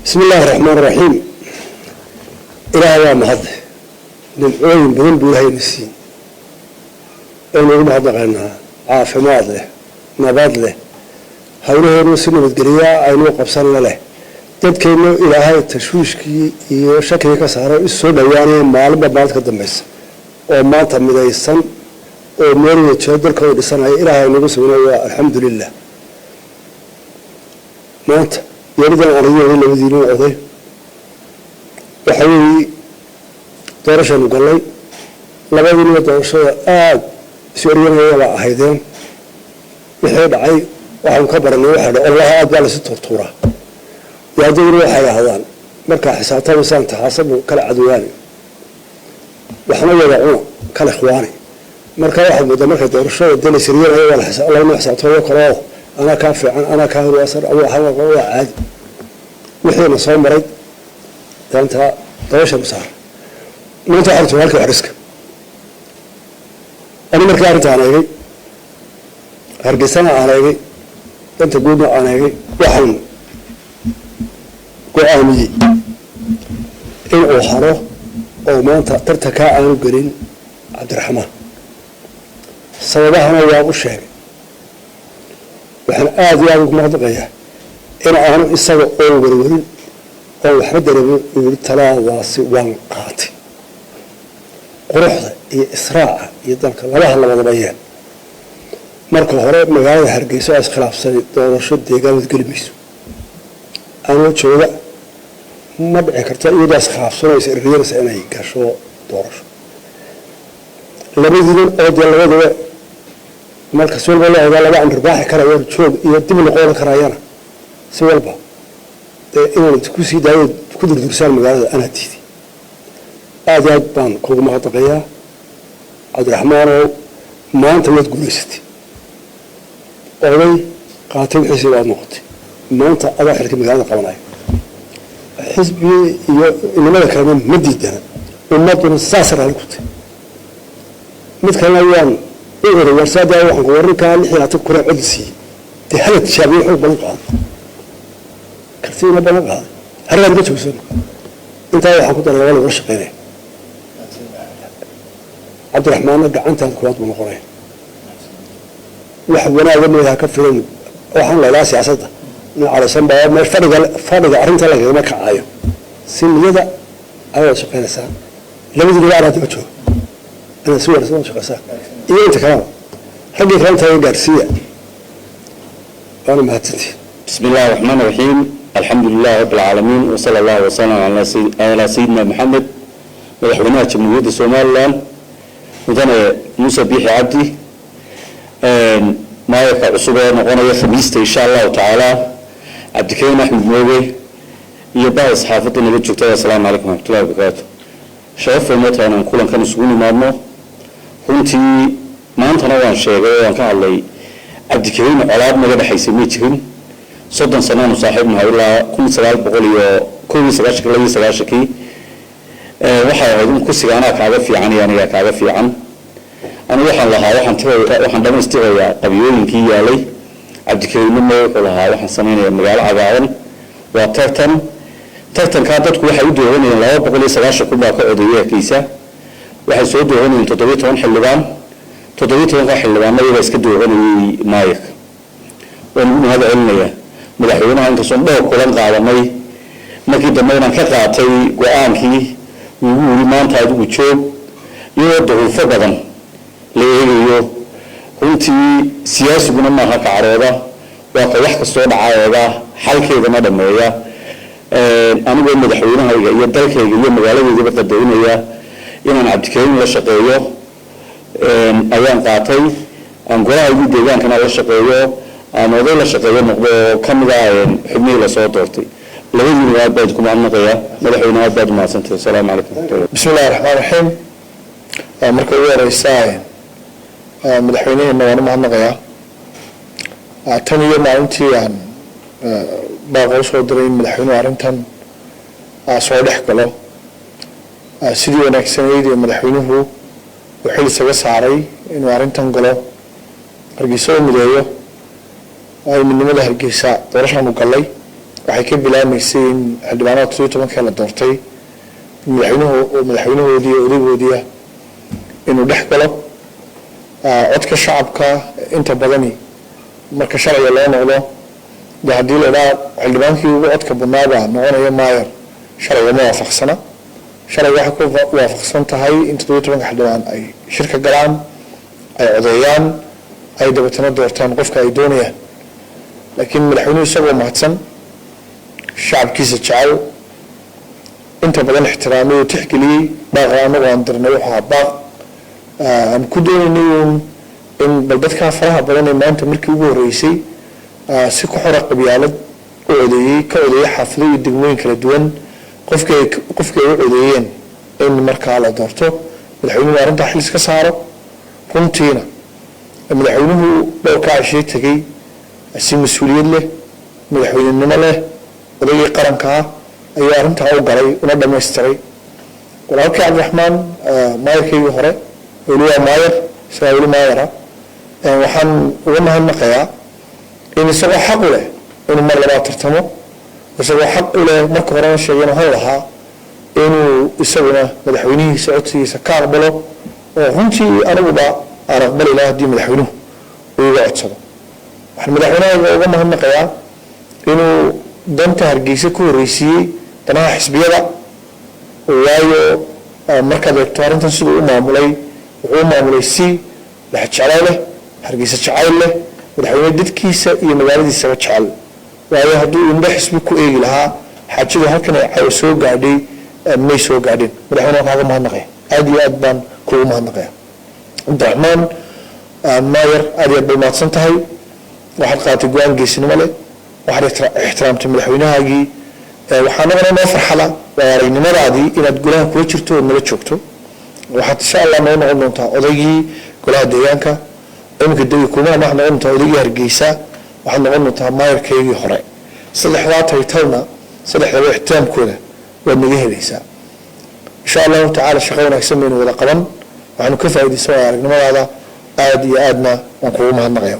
Bismi illaahi raxmaan raxiim. Ilaah waa mahadle, nimcooyin badan buu Ilahayna siiyey aynu ugu mahadnaqaynaa. Caafimaad leh, nabad leh, howlaheenu si nabadgeliyaa aynuu qabsanna leh, dadkeennu Ilaahay tashwiishkii iyo shakigii ka saaray, isu soo dhawaanaya maalinba maalinta ka dambaysa, oo maanta midaysan oo meel wada jiro, dalkooda dhisanaya, Ilaahay nagu sugna, waa alxamdu lilah. Maanta yeelidan aan idin oday, labadiinin oday, waxa weeye doorashaanu gallay. Labadiinba doorashada aada isu eryanaya baa ahaydeen. Wixii dhacay waxaanu ka baranay, waxa dha ololaha aad baa laysu tuurtuuraa. Waadaduna waxay dhahdaan markaa xisaabtamaysaan taxaasabu kala cadwaani, waxna wada cuna kala ikhwaani. Marka waxaad moodaa marka doorashada dee layseryanaya waa lagama xisaabtamayo kaloo anaa kaa fiican, anaa kaa horwaasan, waa caadi. Wixiina soo maray daanta dabashanu saara. Maanta waxaan jooga halkii xariska. Ani markii arrinta aan eegay, Hargeysana aan eegay, danta guudna aan eegay, waxaan go-aamiyey in uu haro oo maanta tartankaa aanu gelin Cabdiraxmaan. Sababahana waan u sheegay. Waxaan aada iyo aada ugu mahadnaqayaa in aanu isaga oon werwerin oon waxba dareemin uu yiri: "Talaadaasi waan qaatay." Quruxda iyo israaca iyo dalka labaha labadaba yeel. Marka hore magaalada Hargeysa oo iskhilaafsanay doorasho deegaan wadgeli mayso. Anoo jooga ma dhici karto iyadoo iskhilaafsanaysa eryanaysa inay gasho doorasho. Labadiinan oo dee labadaba marka si walba loo ogaa, laba andarbaaxi karayo, joog iyo dib noqon karayana, si walba dee inaan kusii daayo ku durdursaan magaalada anaa diiday. Aada iyo aad baan kugu mahadnaqayaa, Cabdiraxmaanow. Maanta waad guulaysatay, oday qaatay wixiisii baad noqotay. Maanta adaa xilka magaalada qabanaya. Xisbigii iyo inamada kalena ma diidana, ummaduna saasa raalli ku tahy. Mid kalena waan u oray warsaada, waxaan ku warinkaa 26 kun cod siiyey. Dee hala tijaabiyo, wuxuu balan qaaday, kartiina balan qaaday, hargaan ma joogsan. Intaa waxaan ku daray waa lagula shaqeynaya. Cabdiraxmaanna gacantaada kuwaad buu noqonaya. Wax wanaaga moodaha ka filan. Waxaan la ilaa siyaasadda nin cadhaysan baa meel fadhiga fadhiga arrinta lagagama kacayo. Si niyada ayaad shaqeynaysaa, labadiinaba anaa daba jooga inaad si wanaagsan wada shaqeysaan iyo inta kaleba, raggii kale intaa gaarsiiya. Waana mahadsantihin. بسم الله الرحمن الرحيم، الحمد لله رب العالمين، وصلى الله وسلم على سيدنا محمد. Madaxweynaha Jamhuuriyadda Somaliland, mudane Muuse Biixi Cabdi, maayarka cusub ee noqonaya Khamiista insha Allahu tacaala, Cabdikariim Axmed Mooge, iyo bahda saxaafadda naga joogta, assalaamu calaykum waraxmatullahi wabarakaatu. Sharaf bay noo tahay inaan kulankan isugu nimaadno. Runtii maantana waan sheegay oo waan ka hadlay. Cabdikariim colaad naga dhexaysay may jirin. 30 sanaanu saaxiib nahay, ilaa 1991, 92-kii. Waxay ahayd in kursiga anaa kaaga fiican iyo anigaa kaaga fiican. Anigu waxaan lahaa waxaan tiraya, waxaan dhamaystirayaa qabyooyinkii yaalay. Cabdikariimna me wuxuu lahaa waxaan samaynayaa magaalo cagaaran. Waa tartan. Tartankaa dadku waxay u dooranayeen, 290,000 baa ka codeeyay Hargeysa. Waxay soo dooranayeen 17 xildhibaan. 17-ka xildhibaanna iyagaa iska dooranayay maayarka. Waan ugu mahad celinayaa madaxweynaha, inkastoon dhowr kulan qaadanay, markii dambe inaan ka qaatay go-aankii ugu yiri: "Maanta adigu joog," iyadoo duruufo badan la eegayo. Runtii siyaasiguna maaha kacarooda, waa ka wax kastoo dhacaa eega, xalkeedana dhameeya. Anigoo madaxweynahayga iyo dalkayga iyo magaaladeydaba qadarinaya, inaan Cabdikariim la shaqeeyo ayaan qaatay, aan golahaygii deegaankana la shaqeeyo, aan oday la shaqeeyo noqdo oo ka mid ah xubnihii lasoo doortay. Labadiina aad baa idinku mahadnaqaya. Madaxweyne, aad baad umahadsantahay. Asalaamu calaykum waraxmatullahi. Bismi illahi raxmaan raxiim. Marka ugu horeysa, madaxweynaheena waan u mahadnaqayaa. Tan iyo maalintii aan baaqa usoo diray in madaxweynuhu arrintan soo dhex galo, sidii wanaagsanayd ee madaxweynuhu uu xil isaga saaray inuu arrintan galo, Hargeysa u mideeyo, ay midnimada Hargeysa doorashaanu gallay. Waxay ka bilaamaysay in xildhibaanada 17-kee la doortay madaxweynuhu, madaxweynahoodii iyo odaygoodiia, inuu dhex galo codka shacabka. Inta badani marka sharciga loo noqdo, de haddii la idhaa xildhibaankii ugu codka badnaabaa noqonaya maayar, sharciga ma waafaqsana. Sharciga waxay ku waafaqsan tahay in 17-ka xildhibaan ay shirka galaan, ay codeeyaan, ay dabeetana doortaan qofka ay doonayaan. Laakiin madaxweynuhu isagoo mahadsan, shacabkiisa jecel, inta badan ixtiraamay oo tixgeliyey baaqa anagu aan dirnay, wuxuu ahaa baaq aan ku doonaynay uun in bal dadkaa faraha badan ee maanta markii ugu horreysay si ku xora qabyaalad u codeeyey, ka codeeyey xaafado iyo degmooyin kala duwan, qofkii ay u codeeyeen in markaa la doorto, madaxweynuhu arrintaa xil iska saaro. Runtiina madaxweynuhu dhowrkaa cishee tegey si mas-uuliyad leh, madaxweynenimo leh, odaygii qaranka ah ayuu arrintaa u galay una dhamaystiray. Walaalkii Cabdiraxmaan, maayarkaygii hore, weli waa maayar, isagaa weli maayara. Waxaan uga mahadnaqayaa in isagoo xaq u leh inuu mar labaad tartamo, isagoo xaq u leh, marka horena sheegay inuu han lahaa, inuu isaguna madaxweynihiisa codsigiisa ka aqbalo, oo runtii aniguba aan aqbali laha haddii madaxweynuhu uu iga codsado. Waxaan madaxweynahayga uga mahadnaqayaa inuu danta Hargeysa ku horreysiiyey danaha xisbiyada, waayo markaad eegto arrintan siduu u maamulay, wuxuu u maamulay si lexjeclo leh, Hargeysa jacayl leh, madaxweyne dadkiisa iyo magaaladiisaba jecel. Waayo hadduu indho xisbi ku eegi lahaa, xaajadu halkan ay caawa soo gaadhay may soo gaadhin. Madaxweyne, waan kaaga mahadnaqaya, aad iyo aad baan kuugu mahadnaqaya. Cabdiraxmaan maayar, aad iyo aad bay mahadsan tahay. Waxaad qaadatay go-aan geesinimo leh, waxaad ixtiraamtay madaxweynahaagii. Waxaa anagana noo farxada waa aragnimadaadii inaad golaha kula jirto ood nala joogto. Waxaad insha Allah noo noqon doontaa odaygii golaha deegaanka iminka degi kuma, waxaad noqon doontaa odaygii Hargeysa, waxaad noqon doontaa maayarkaygii hore. Saddexdaa title-na, saddexdaba ixtiraamkooda waad naga helaysaa insha Allahu tacaala. Shaqo wanaagsan baynu wada qaban. Waxaanu ka faa'iidaysan waa aragnimadaada. Aada iyo aadna waan kugu mahadnaqaya.